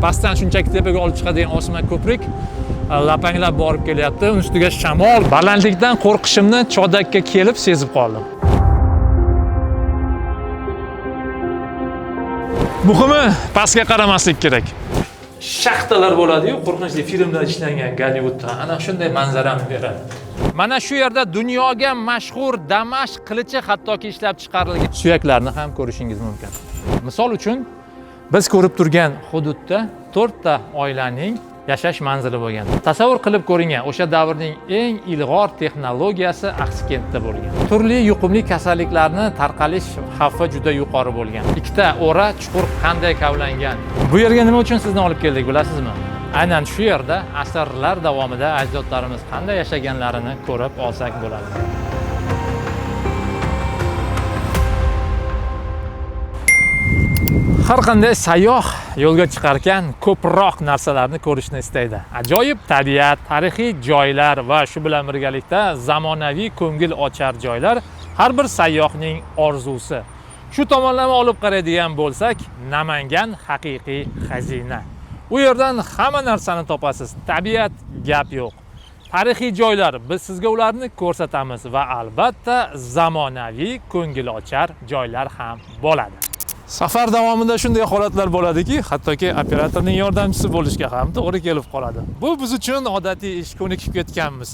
Pastdan shunchaki tepaga olib chiqadigan osma ko'prik lapanglab borib kelyapti. Uni ustiga shamol. Balandlikdan qo'rqishimni Chodakka kelib sezib qoldim. Muhimi, pastga qaramaslik kerak. Shaxtalar bo'ladi-yu, qo'rqinchli filmlar ishlangan Gollivudda. Ana shunday manzarani beradi. Mana shu yerda dunyoga mashhur Damashq qilichi hattoki ishlab chiqarilgan suyaklarni ham ko'rishingiz mumkin. Misol uchun, biz ko'rib turgan hududda 4 ta oilaning yashash manzili bo'lgan. Tasavvur qilib ko'ring, o'sha davrning eng ilg'or texnologiyasi Axsikentda bo'lgan. Turli yuqumli kasalliklarni tarqalish xavfi juda yuqori bo'lgan. Ikkita o'ra chuqur qanday kavlangan. Bu yerga nima uchun sizni olib keldik, bilasizmi? Aynan shu yerda asrlar davomida ajdodlarimiz qanday yashaganlarini ko'rib olsak bo'ladi. Har qanday sayyoh yo'lga chiqarkan ko'proq narsalarni ko'rishni istaydi. Ajoyib tabiat, tarixiy joylar va shu bilan birgalikda zamonaviy ko'ngil ochar joylar har bir sayyohning orzusi. Shu tomonlama olib qaraydigan bo'lsak, Namangan haqiqiy xazina. U yerdan hamma narsani topasiz. Tabiat gap yo'q. Tarixiy joylar, biz sizga ularni ko'rsatamiz va albatta zamonaviy ko'ngilochar joylar ham bo'ladi. Safar davomida shunday holatlar bo'ladiki, hattoki operatorning yordamchisi bo'lishga ham to'g'ri kelib qoladi. Bu biz uchun odatiy ish, ko'nikib ketganmiz.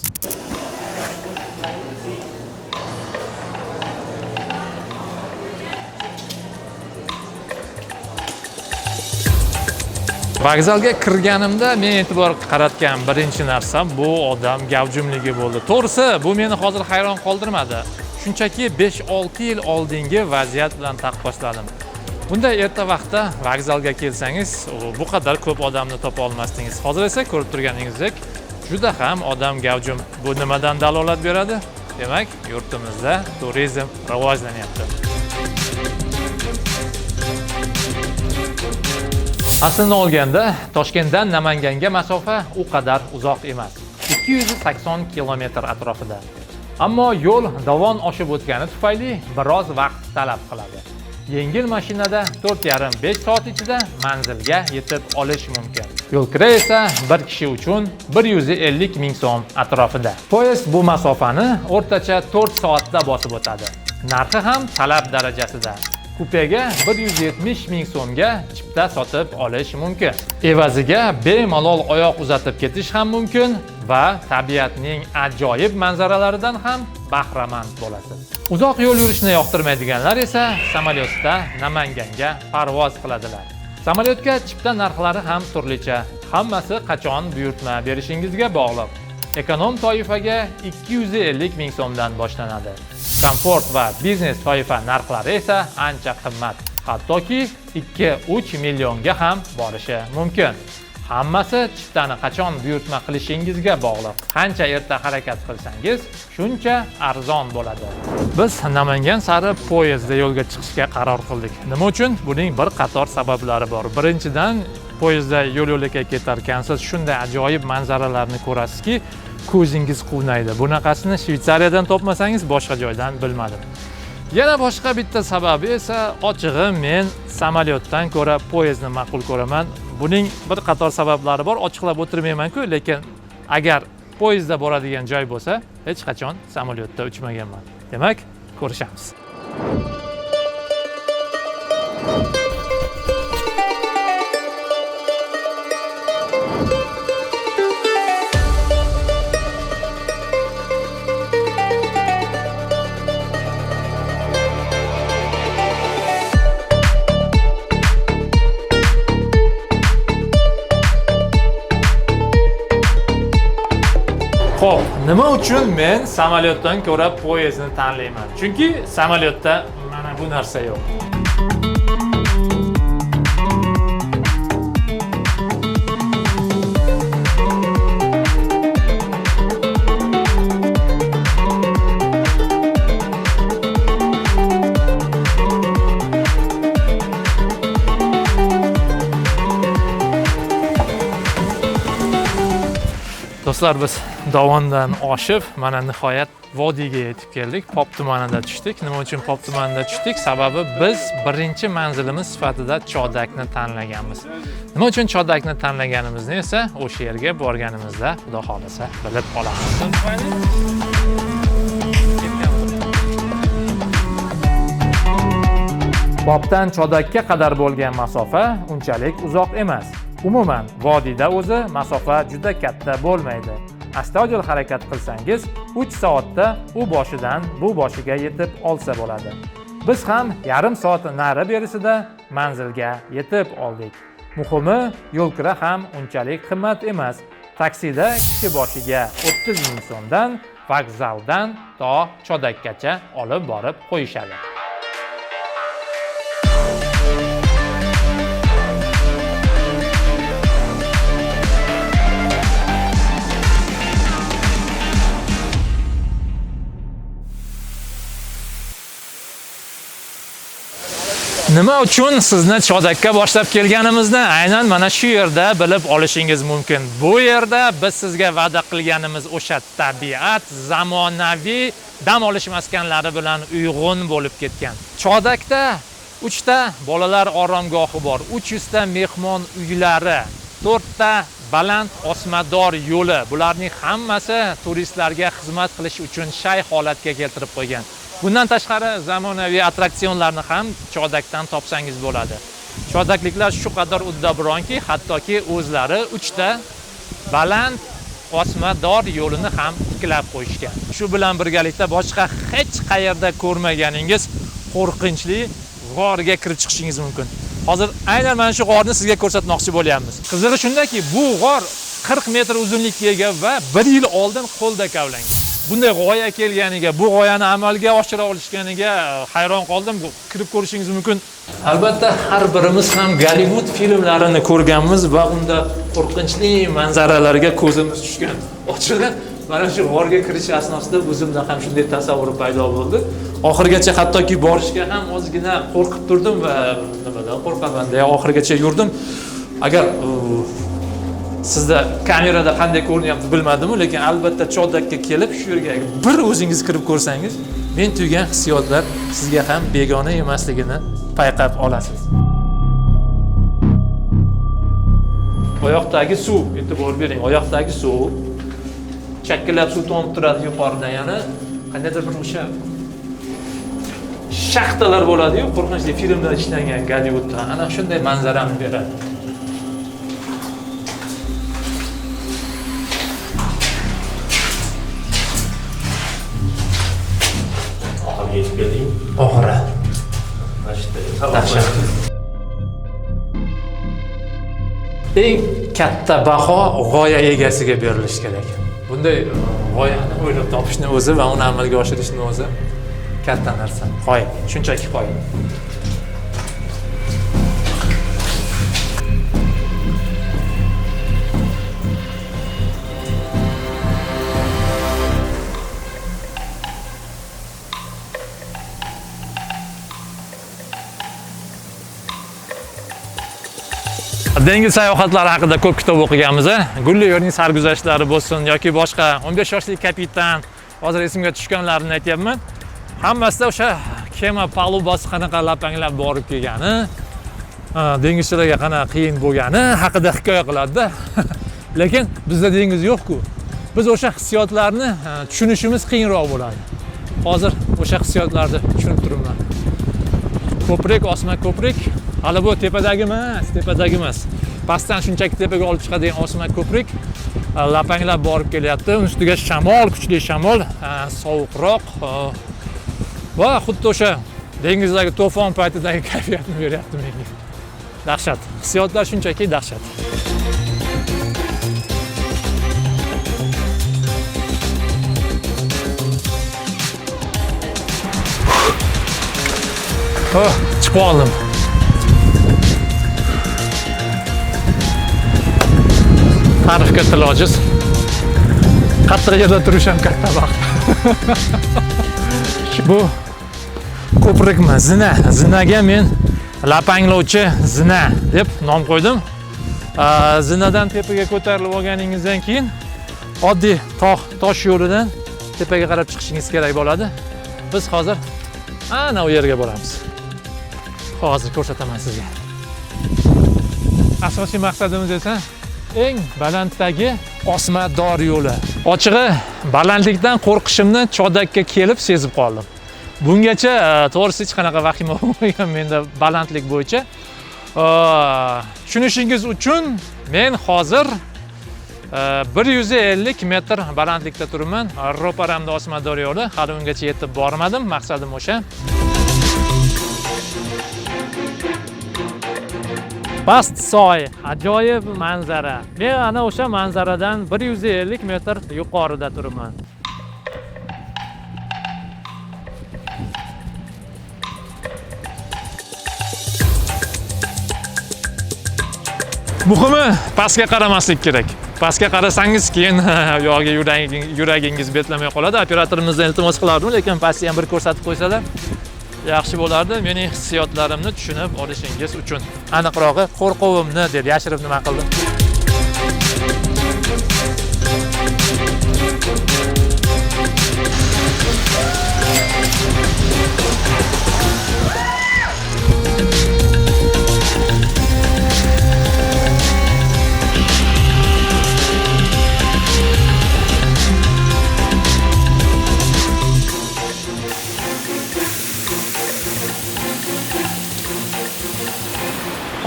Vokzalga kirganimda men e'tibor qaratgan birinchi narsam bu odam gavjumligi bo'ldi. To'g'risi, bu meni hozir hayron qoldirmadi. Shunchaki 5-6 yil oldingi vaziyat bilan taqqosladim. Bunday erta vaqtda vokzalga kelsangiz, bu qadar ko'p odamni topa olmasdingiz. Hozir esa ko'rib turganingizdek, juda ham odam gavjum. Bu nimadan dalolat beradi? Demak, yurtimizda turizm rivojlanyapti. Aslini olganda, Toshkentdan Namanganga masofa u qadar uzoq emas. 280 kilometr atrofida. Ammo yo'l dovon oshib o'tgani tufayli biroz vaqt talab qiladi. Yengil mashinada 4,5-5 soat ichida manzilga yetib olish mumkin. Yo'l kira esa bir kishi uchun 150 ming so'm atrofida. Poyezd bu masofani o'rtacha 4 soatda bosib o'tadi. Narxi ham talab darajasida. Kupega 170 ming so'mga chipta sotib olish mumkin. Evaziga bemalol oyoq uzatib ketish ham mumkin va tabiatning ajoyib manzaralaridan ham bahramand bo'lasiz. Uzoq yo'l yurishni yoqtirmaydiganlar esa samolyotda Namanganga parvoz qiladilar. Samolyotga chipta narxlari ham turlicha. Hammasi qachon buyurtma berishingizga bog'liq. Ekonom toifaga 250 ming so'mdan boshlanadi. Komfort va biznes toifa narxlari esa ancha qimmat. Hattoki 2-3 millionga ham borishi mumkin. Hammasi chiptani qachon buyurtma qilishingizga bog'liq. Qancha erta harakat qilsangiz, shuncha arzon bo'ladi. Biz Namangan sari poyezdda yo'lga chiqishga qaror qildik. Nima uchun? Buning bir qator sabablari bor. Birinchidan, poyezdda yo'l yo'lakay ketarkansiz shunday ajoyib manzaralarni ko'rasizki, ko'zingiz quvnaydi. Bunaqasini Shvetsariyadan topmasangiz boshqa joydan bilmadim. Yana boshqa bitta sababi esa, ochig'i men samolyotdan ko'ra poyezdni ma'qul ko'raman. Buning bir qator sabablari bor, ochiqlab o'tirmayman-ku, lekin agar poyezdda boradigan joy bo'lsa, hech qachon samolyotda uchmaganman. Demak, ko'rishamiz. Xo'p, nima uchun men samolyotdan ko'ra poyezdni tanlayman? Chunki samolyotda mana bu narsa yo'q. Do'stlar, biz dovondan oshib, mana nihoyat vodiyga yetib keldik. Pop tumanida tushdik. Nima uchun Pop tumanida tushdik? Sababi biz birinchi manzilimiz sifatida Chodakni tanlaganmiz. Nima uchun Chodakni tanlaganimizni esa o'sha yerga borganimizda Xudo xohlasa bilib olamiz. Popdan Chodakka qadar bo'lgan masofa unchalik uzoq emas. Umuman, vodiyda o'zi masofa juda katta bo'lmaydi. Astoydil harakat qilsangiz, 3 soatda u boshidan bu boshiga yetib olsa bo'ladi. Biz ham yarim soat nari berisida manzilga yetib oldik. Muhimi, yo'lkira ham unchalik qimmat emas. Taksida kishi boshiga 30 ming so'mdan vokzaldan to Chodakkacha olib borib qo'yishadi. Nima uchun sizni Chodakka boshlab kelganimizni aynan mana shu yerda bilib olishingiz mumkin. Bu yerda biz sizga va'da qilganimiz o'sha tabiat zamonaviy dam olish maskanlari bilan uyg'un bo'lib ketgan. Chodakda 3 ta bolalar oromgohi bor, 300 ta mehmon uylari, 4 ta baland osmador yo'li. Bularning hammasi turistlarga xizmat qilish uchun shay holatga keltirib qo'ygan. Bundan tashqari zamonaviy attraksionlarni ham Chodakdan topsangiz bo'ladi. Chodakliklar shu qadar uddaburonki, hattoki o'zlari 3 ta baland osmador yo'lini ham tiklab qo'yishgan. Shu bilan birgalikda boshqa hech qayerda ko'rmaganingiz qo'rqinchli g'orga kirib chiqishingiz mumkin. Hozir aynan mana shu g'orni sizga ko'rsatmoqchi bo'lyapmiz. Qizig'i shundaki, bu g'or 40 metr uzunlikka ega va 1 yil oldin qo'lda kavlangan. Bunday g'oya kelganiga, bu g'oyani amalga oshira olishganiga hayron qoldim. Kirib ko'rishingiz mumkin. Albatta, har birimiz ham Gollivud filmlarini ko'rganmiz va unda qo'rqinchli manzaralarga ko'zimiz tushgan. Ochig'i, mana shu g'orga kirish asnosida o'zimda ham shunday tasavvur paydo bo'ldi. Oxirigacha hattoki borishga ham ozgina qo'rqib turdim va nimadan qo'rqaman deya oxirigacha yurdim. Agar sizda kamerada qanday ko'rinyapti bilmadim, lekin albatta Chodakka kelib shu yerga bir o'zingiz kirib ko'rsangiz, men tuygan hissiyotlar sizga ham begona emasligini payqab olasiz. Oyoqdagi suv, e'tibor bering, oyoqdagi suv chakkilab suv tomib turadi yuqoridan, yana qandaydir bir o'sha shaxtalar bo'ladi-yu, qo'rqinchli filmlar ishlangan Gollivudda, ana shunday manzarani beradi. Oxiriga yetib kelding. Oxiri. Dahshat. Eng katta baho g'oya egasiga berilishi kerak. Bunday g'oyani o'ylab topishni o'zi va uni amalga oshirishni o'zi katta narsa. Qoyil, shunchaki qoyil. Dengiz sayohatlari haqida ko'p kitob o'qiganmiz. Gulliverning sarguzashtlari bo'lsin yoki boshqa 15 yoshli kapitan, hozir esimga tushganlarini aytyapman. Hammasida o'sha kema palubasi qanaqa lapanglab borib kelgani, dengizchilarga qanaqa qiyin bo'lgani haqida hikoya qiladi-da. Lekin bizda dengiz yo'q-ku. Biz o'sha hissiyotlarni tushunishimiz qiyinroq bo'ladi. Hozir o'sha hissiyotlarni tushunib turibman. Ko'prik, osma ko'prik. Hali bu tepadagi emas, tepadagi emas. Pastdan shunchaki tepaga olib chiqadigan osma ko'prik lapanglab borib kelyapti. Uning ustiga shamol, kuchli shamol, sovuqroq va xuddi o'sha dengizdagi to'fon paytidagi kayfiyatni beryapti menga. Dahshat. Hissiyotlar shunchaki dahshat. Oh, chiqib oldim. Ta'rifga til ojiz. Qattiq yerda turish ham katta baxt. Bu ko'prikmi? Zina. Zinaga men lapanglovchi zina deb nom qo'ydim. Zinadan tepaga ko'tarilib olganingizdan keyin Oddiy tog' tosh yo'lidan tepaga qarab chiqishingiz kerak bo'ladi. Biz hozir ana u yerga boramiz. Hozir ko'rsataman sizga. Asosiy maqsadimiz esa eng balanddagi osma dor yo'li. Ochig'i, balandlikdan qo'rqishimni Chodakka kelib sezib qoldim. Bungacha to'g'risi hech qanaqa vahima bo'lmagan menda balandlik bo'yicha. Tushunishingiz uchun men hozir 150 metr balandlikda turibman. Ro'paramda osma dor yo'li, hali ungacha yetib bormadim, maqsadim o'sha. Past soy, ajoyib manzara. Men ana o'sha manzaradan 150 metr yuqorida turibman. Muhimi pastga qaramaslik kerak. Pastga qarasangiz keyin u yog'iga yuragingiz betlamay qoladi. Operatorimizdan iltimos qilardim, lekin pastga ham bir ko'rsatib qo'ysalar yaxshi bo'lardi. Mening hissiyotlarimni tushunib olishingiz uchun. Aniqrog'i qo'rquvimni deb yashirib nima qildim.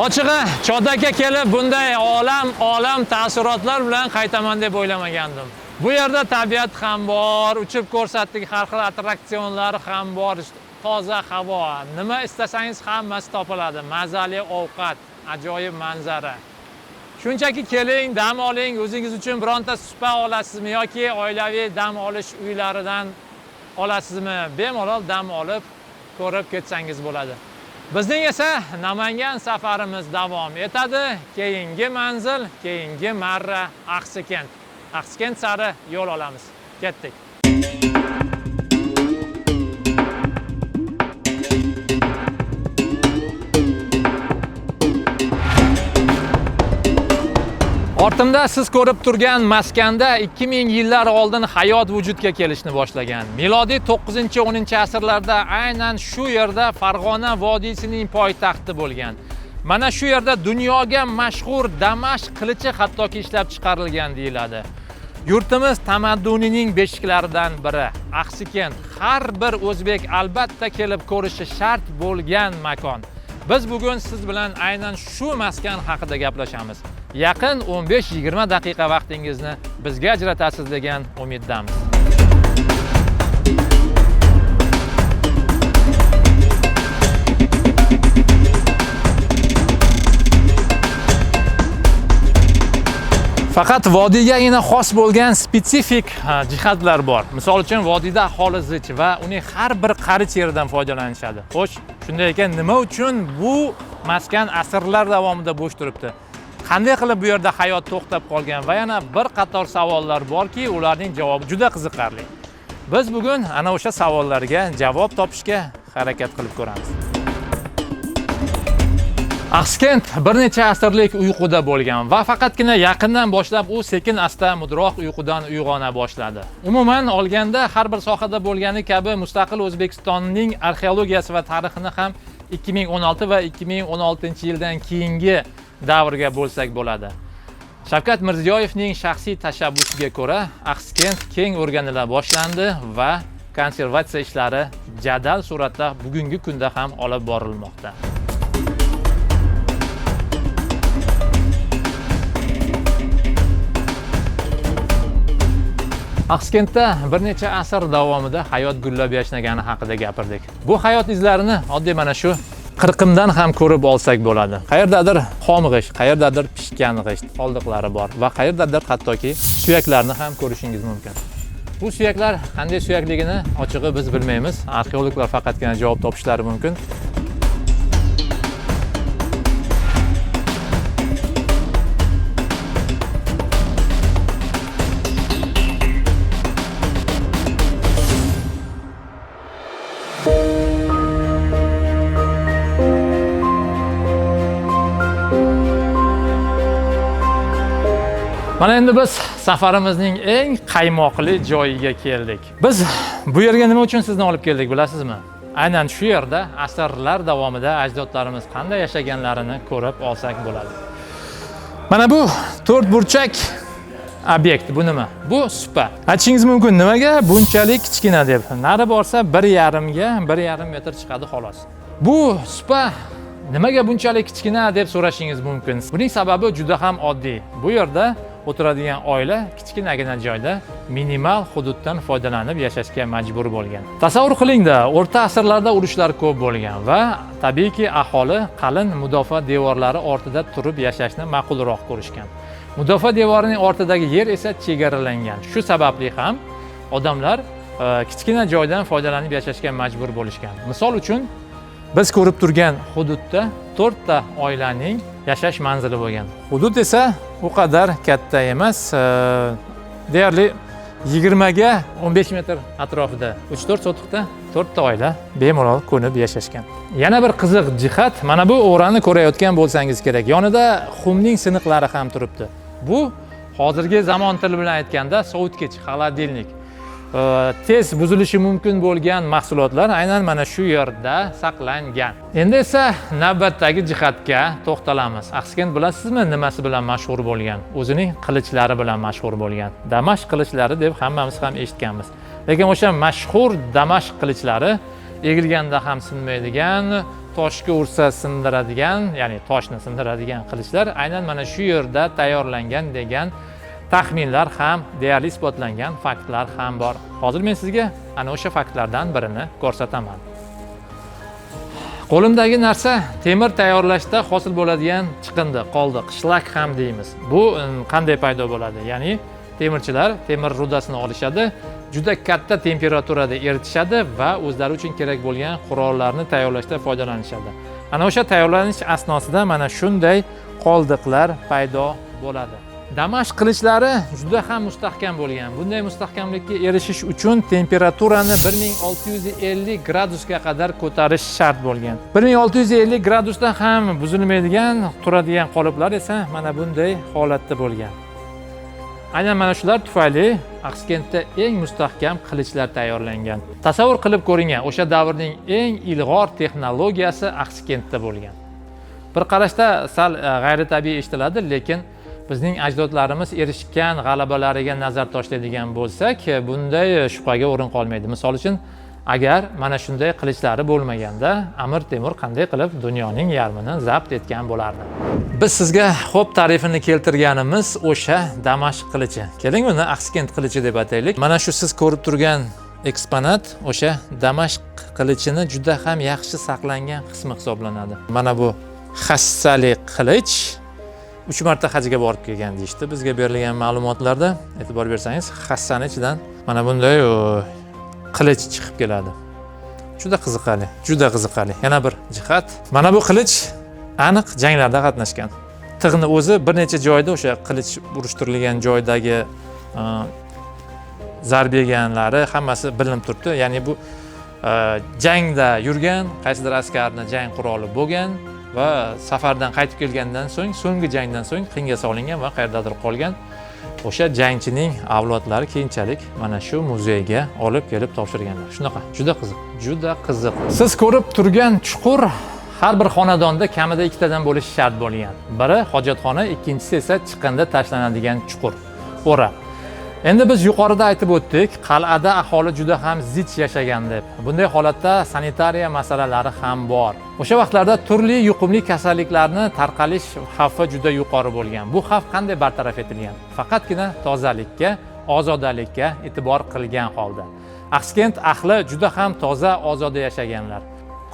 Ochig'i, Chodakka kelib bunday olam taassurotlar bilan qaytaman deb o'ylamagandim. Bu yerda tabiat ham bor, uchib ko'rsatdik, har xil attraksionlar ham bor, toza havo, nima istasangiz hammasi topiladi, mazali ovqat, ajoyib manzara. Shunchaki keling, dam oling, o'zingiz uchun bironta supa olasizmi yoki oilaviy dam olish uylaridan olasizmi, bemalol dam olib ko'rib ketsangiz bo'ladi. Bizning esa Namangan safarimiz davom etadi. Keyingi manzil, keyingi marra Axsikent. Axsikent sari yo'l olamiz. Ketdik. Ortimda siz ko'rib turgan maskanda 2000 yillar oldin hayot vujudga kelishni boshlagan. Milodiy 9-10 asrlarda aynan shu yerda Farg'ona vodiysining poytaxti bo'lgan. Mana shu yerda dunyoga mashhur Damashq qilichi hattoki ishlab chiqarilgan deyiladi. Yurtimiz tamaddunining beshiklaridan biri Axsikent har bir o'zbek albatta kelib ko'rishi shart bo'lgan makon. Biz bugun siz bilan aynan shu maskan haqida gaplashamiz. Yaqin 15-20 daqiqa vaqtingizni bizga ajratasiz degan umiddamiz. Faqat vodiygagina xos bo'lgan spetsifik jihatlar bor. Misol uchun vodiyda aholi zich va uning har bir qarich yeridan foydalanishadi. Xo'sh, shunday ekan nima uchun bu maskan asrlar davomida bo'sh turibdi? Qanday qilib bu yerda hayot to'xtab qolgan va yana bir qator savollar borki, ularning javobi juda qiziqarli. Biz bugun ana o'sha savollarga javob topishga harakat qilib ko'ramiz. Axsikent bir necha asrlik uyquda bo'lgan va faqatgina yaqindan boshlab u sekin asta mudroq uyqudan uyg'ona boshladi. Umuman olganda har bir sohada bo'lgani kabi mustaqil O'zbekistonning arxeologiyasi va tarixini ham 2016 va 2016 yildan keyingi davrga bo'lsak bo'ladi. Shavkat Mirziyoyevning shaxsiy tashabbusiga ko'ra Axsikent keng o'rganila boshlandi va konservatsiya ishlari jadal suratda bugungi kunda ham olib borilmoqda. Axsikentda bir necha asr davomida hayot gullab yashnagani haqida gapirdik. Bu hayot izlarini oddiy mana shu qirqimdan ham ko'rib olsak bo'ladi. Qayerdadir xom g'isht, qayerdadir pishgan g'isht qoldiqlari bor va qayerdadir hattoki suyaklarni ham ko'rishingiz mumkin. Bu suyaklar qanday suyakligini ochig'i biz bilmaymiz. Arxeologlar faqatgina javob topishlari mumkin. Mana endi biz safarimizning eng qaymoqli joyiga keldik. Biz bu yerga nima uchun sizni olib keldik, bilasizmi? Aynan shu yerda asrlar davomida ajdodlarimiz qanday yashaganlarini ko'rib olsak bo'ladi. Mana bu to'rt burchak obyekt, bu nima? Bu supa. Aytishingiz mumkin, nimaga bunchalik kichkina deb. Nari borsa 1,5 ga 1,5 metr chiqadi, xolos. Bu supa nimaga bunchalik kichkina deb so'rashingiz mumkin. Buning sababi juda ham oddiy. Bu yerda o'tiradigan oila kichkinagina joyda minimal hududdan foydalanib yashashga majbur bo'lgan. Tasavvur qilingda, o'rta asrlarda urushlar ko'p bo'lgan va tabiiyki, aholi qalin mudofaa devorlari ortida turib yashashni ma'qulroq ko'rishgan. Mudofaa devorining ortidagi yer esa chegaralangan. Shu sababli ham odamlar kichkina joydan foydalanib yashashga majbur bo'lishgan. Misol uchun, biz ko'rib turgan hududda to'rtta oilaning yashash manzili bo'lgan. Hudud esa u qadar katta emas, deyarli 20 ga 15 metr atrofida 3-4 sotixda to'rtta oila bemalol ko'nib yashashgan. Yana bir qiziq jihat, mana bu o'rani ko'rayotgan bo'lsangiz kerak. Yonida xumning siniqlari ham turibdi. Bu hozirgi zamon tili bilan aytganda sovutgich, холодильник. Tez buzilishi mumkin bo'lgan mahsulotlar aynan mana shu yerda saqlangan. Endi esa navbatdagi jihatga to'xtalamiz. Axsikent, bilasizmi, nimasi bilan mashhur bo'lgan? O'ziningqilichlari bilan mashhur bo'lgan. Damashq qilichlari deb hammamiz ham eshitganmiz. Lekin o'sha mashhur Damashq qilichlari egilganda ham sinmaydigan, toshga ursa sindiradigan, ya'ni toshni sindiradigan qilichlar aynan mana shu yerda tayyorlangan degan taxminlar ham, deyarli isbotlangan faktlar ham bor. Hozir men sizga ana o'sha faktlardan birini ko'rsataman. Qo'limdagi narsa temir tayyorlashda hosil bo'ladigan chiqindi, qoldiq, шлак ham deymiz. Bu qanday paydo bo'ladi? Ya'ni temirchilar temir rudasini olishadi, juda katta temperaturada eritishadi va o'zlari uchun kerak bo'lgan qurollarni tayyorlashda foydalanishadi. Ana o'sha tayyorlanish asnosida mana shunday qoldiqlar paydo bo'ladi. Damashq qilichlari juda ham mustahkam bo'lgan. Bunday mustahkamlikka erishish uchun temperaturani 1650 gradusga qadar ko'tarish shart bo'lgan. 1650 gradusda ham buzilmaydigan, turadigan qoliplar esa mana bunday holatda bo'lgan. Aynan mana shular tufayli Axsikentda eng mustahkam qilichlar tayyorlangan. Tasavvur qilib ko'ring, o'sha davrning eng ilg'or texnologiyasi Axsikentda bo'lgan. Bir qarashda sal g'ayritabiiy eshitiladi, lekin bizning ajdodlarimiz erishgan g'alabalariga nazar tashlaydigan bo'lsak, bunday shubhaga o'rin qolmaydi. Misol uchun, agar mana shunday qilichlari bo'lmaganda, Amir Temur qanday qilib dunyoning yarmini zabt etgan bo'lardi? Biz sizga xo'p ta'rifini keltirganimiz o'sha Damashq qilichi. Keling, uni Axsikent qilichi deb ataylik. Mana shu siz ko'rib turgan eksponat o'sha Damashq qilichini juda ham yaxshi saqlangan qismi hisoblanadi. Mana bu hassali qilich uch marta hajga borib kelgan deyishdi bizga berilgan ma'lumotlarda. E'tibor bersangiz, hassani ichidan mana bunday qilich chiqib keladi. Juda qiziqarli, juda qiziqarli. Yana bir jihat, mana bu qilich aniq janglarda qatnashgan. Tig'ni o'zi bir necha joyda, o'sha qilich urishtirilgan joydagi zarba yeganlari hammasi bilinib turibdi. Ya'ni bu jangda yurgan qaysidir askarni jang quroli bo'lgan va safardan qaytib kelgandan so'ng, so'nggi jangdan so'ng qinga solingan va qayerdadir qolgan. O'sha jangchining avlodlari keyinchalik mana shu muzeyga olib kelib topshirganlar. Shunaqa, juda qiziq, juda qiziq. Siz ko'rib turgan chuqur har bir xonadonda kamida ikkitadan bo'lishi shart bo'lgan. Biri hojatxona, ikkinchisi esa chiqindi tashlanadigan chuqur, o'ra. Endi biz yuqorida aytib o'tdik, qal'ada aholi juda ham zich yashagan deb. Bunday holatda sanitariya masalalari ham bor. O'sha vaqtlarda turli yuqumli kasalliklarni tarqalish xavfi juda yuqori bo'lgan. Bu xavf qanday bartaraf etilgan? Faqatgina tozalikka, ozodalikka e'tibor qilgan holda. Axsikent ahli juda ham toza, ozoda yashaganlar.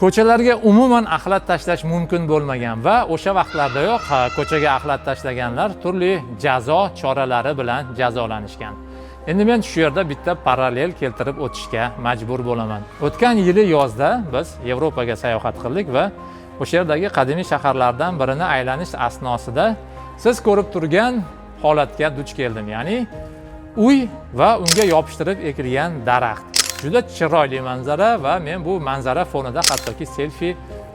Ko'chalarga umuman axlat tashlash mumkin bo'lmagan va o'sha vaqtlardayoq ko'chaga axlat tashlaganlar turli jazo choralari bilan jazolanishgan. Endi men shu yerda bitta parallel keltirib o'tishga majbur bo'laman. O'tgan yili yozda biz Yevropaga sayohat qildik va o'sha yerdagi qadimiy shaharlardan birini aylanish asnosida siz ko'rib turgan holatga duch keldim. Ya'ni uy va unga yopishtirib ekilgan daraxt. Juda chiroyli manzara va men bu manzara fonida hattoki selfi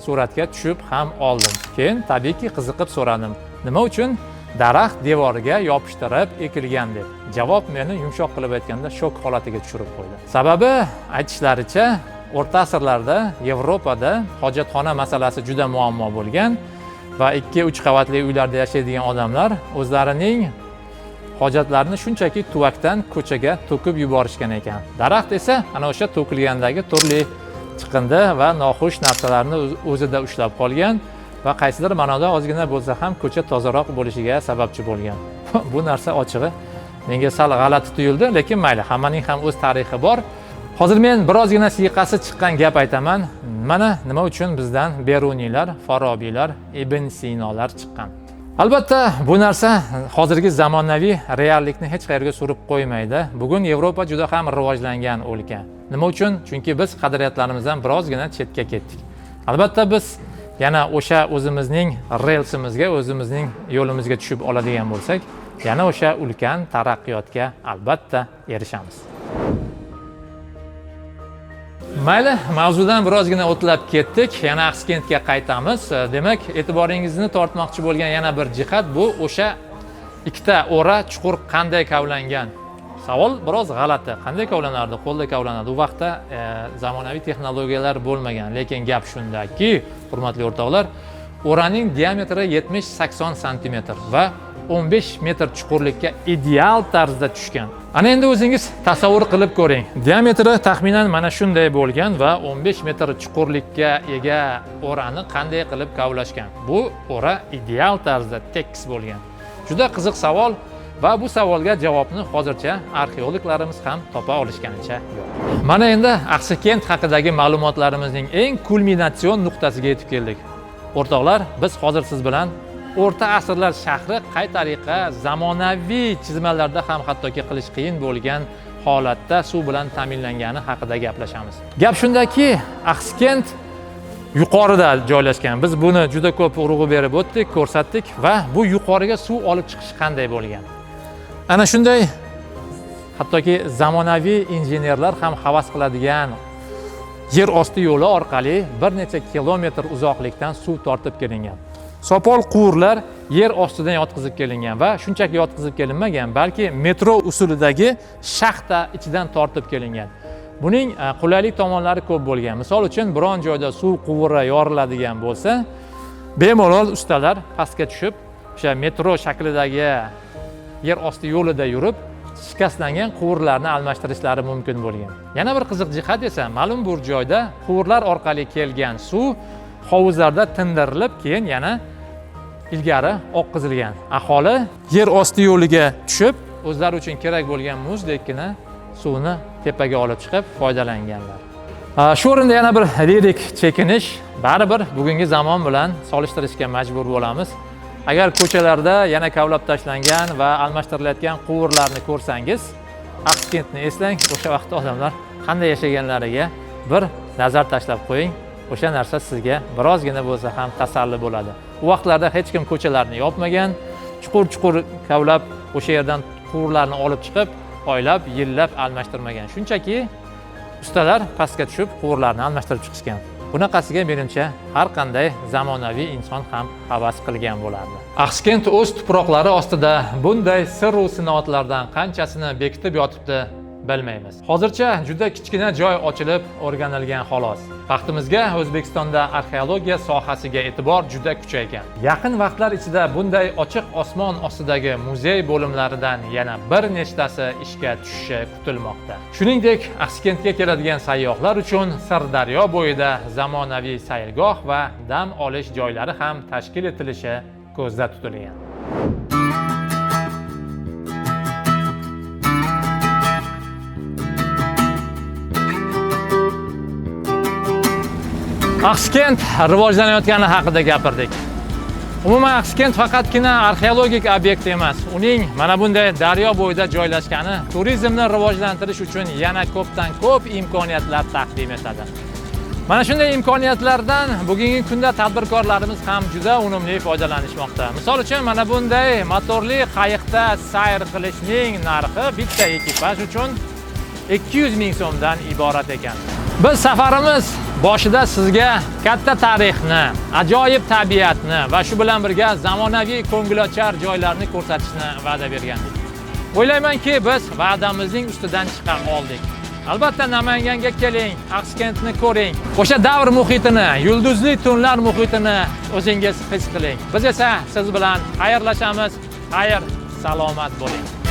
suratga tushib ham oldim. Keyin tabiiyki qiziqib so'radim: nima uchun Daraxt devoriga yopishtirib ekilgan deb. Javob meni yumshoq qilib aytganda shok holatiga tushirib qo'ydi. Sababi aytishlaricha o'rta asrlarda Yevropada hojatxona masalasi juda muammo bo'lgan va 2-3 qavatli uylarda yashaydigan odamlar o'zlarining hojatlarini shunchaki tuvakdan ko'chaga to'kib yuborishgan ekan. Daraxt esa ana o'sha to'kilgandagi turli chiqindi va noxush narsalarni o'zida ushlab qolgan va qaysidir ma'noda ozgina bo'lsa ham ko'cha tozaroq bo'lishiga sababchi bo'lgan. Bu narsa ochig'i menga sal g'alati tuyuldi, lekin mayli, hammaning ham o'z tarixi bor. Hozir men birozgina siyqasi chiqqan gap aytaman. Mana nima uchun bizdan Beruniylar, Farobiylar, Ibn Sinolar chiqqan. Albatta bu narsa hozirgi zamonaviy reallikni hech qayerga surib qo'ymaydi. Bugun Yevropa juda ham rivojlangan o'lka. Nima uchun? Chunki biz qadriyatlarimizdan birozgina chetga ketdik. Albatta biz yana o'sha o'zimizning relsimizga, o'zimizning yo'limizga tushib oladigan bo'lsak, yana o'sha ulkan taraqqiyotga albatta erishamiz. Mayli, mavzudan birozgina o'tlab ketdik. Yana Axsikentga qaytamiz. Demak, e'tiboringizni tortmoqchi bo'lgan yana bir jihat bu o'sha ikkita o'ra chuqur qanday kavlangan. Savol biroz g'alati. Qanday kavlanardi? Qo'lda kavlanadi. U vaqtda zamonaviy texnologiyalar bo'lmagan. Lekin gap shundaki, hurmatli o'rtoqlar, o'raning diametri 70-80 santimetr va 15 metr chuqurlikka ideal tarzda tushgan. Ana endi o'zingiz tasavvur qilib ko'ring. Diametri taxminan mana shunday bo'lgan va 15 metr chuqurlikka ega o'rani qanday qilib kavlashgan? Bu o'ra ideal tarzda tekis bo'lgan. Juda qiziq savol va bu savolga javobni hozircha arxeologlarimiz ham topa olishganicha yo'q. Mana endi Axsikent haqidagi ma'lumotlarimizning eng kulminatsion nuqtasiga yetib keldik. O'rtoqlar, biz hozir siz bilan o'rta asrlar shahri qay tariqa zamonaviy chizmalarda ham hattoki qilish qiyin bo'lgan holatda suv bilan ta'minlangani haqida gaplashamiz. Gap shundaki, Axsikent yuqorida joylashgan. Biz buni juda ko'p urg'u berib o'tdik, ko'rsatdik va bu yuqoriga suv olib chiqish qanday bo'lgan. Ana shunday hattoki zamonaviy injenerlar ham havas qiladigan yer osti yo'li orqali bir necha kilometr uzoqlikdan suv tortib kelingan. Sopol quvurlar yer ostidan yotqizib kelingan va shunchaki yotqizib kelinmagan, balki metro usulidagi shaxta ichidan tortib kelingan. Buning qulaylik tomonlari ko'p bo'lgan. Misol uchun, biron joyda suv quvuri yoriladigan bo'lsa, bemalol ustalar pastga tushib, o'sha metro shaklidagi yer osti yo'lida yurib, shikastlangan quvurlarni almashtirishlari mumkin bo'lgan. Yana bir qiziq jihat esa, ma'lum bir joyda quvurlar orqali kelgan suv hovuzlarda tindirilib, keyin yana ilgari oqqizilgan. Aholi yer osti yo'liga tushib, o'zlari uchun kerak bo'lgan muzdekkina suvni tepaga olib chiqib foydalanganlar. Shu o'rinda yana bir lirik chekinish, baribir bugungi zamon bilan solishtirishga majbur bo'lamiz. Agar ko'chalarda yana kavlab tashlangan va almashtirilayotgan quvurlarni ko'rsangiz, Axsikentni eslang, o'sha vaqtda odamlar qanday yashaganlariga bir nazar tashlab qo'ying. O'sha narsa sizga birozgina bo'lsa ham tasalli bo'ladi. U vaqtlarda hech kim ko'chalarni yopmagan, chuqur-chuqur kavlab o'sha yerdan quvurlarni olib chiqib, oylab, yillab almashtirmagan. Shunchaki ustalar pastga tushib quvurlarni almashtirib chiqishgan. Bunaqasiga menimcha har qanday zamonaviy inson ham havas qilgan bo'lardi. Axsikent o'z tuproqlari ostida bunday sir-u sinoatlardan qanchasini bekitib yotibdi bilmaymiz. Hozircha juda kichkina joy ochilib o'rganilgan xolos. Baxtimizga O'zbekistonda arxeologiya sohasiga e'tibor juda kuchaygan. Yaqin vaqtlar ichida bunday ochiq osmon ostidagi muzey bo'limlaridan yana bir nechtasi ishga tushishi kutilmoqda. Shuningdek, Axsikentga keladigan sayyohlar uchun Sirdaryo bo'yida zamonaviy sayrgoh va dam olish joylari ham tashkil etilishi ko'zda tutilgan. Axsikent rivojlanayotgani haqida gapirdik. Umuman Axsikent faqatgina arxeologik obyekt emas. Uning mana bunday daryo bo'yida joylashgani turizmni rivojlantirish uchun yana ko'pdan ko'p imkoniyatlar taqdim etadi. Mana shunday imkoniyatlardan bugungi kunda tadbirkorlarimiz ham juda unumli foydalanishmoqda. Misol uchun, mana bunday motorli qayiqda sayr qilishning narxi bitta ekipaj uchun 200 ming so'mdan iborat ekan. Biz safarimiz Boshida sizga katta tarixni, ajoyib tabiatni va shu bilan birga zamonaviy ko'ngilochar joylarni ko'rsatishni va'da bergandik. O'ylaymanki, biz va'damizning ustidan chiqa oldik. Albatta Namanganga keling, Axskentni ko'ring. O'sha davr muhitini, yulduzli tunlar muhitini o'zingiz his qiling. Biz esa siz bilan xayrlashamiz. Xayr, salomat bo'ling.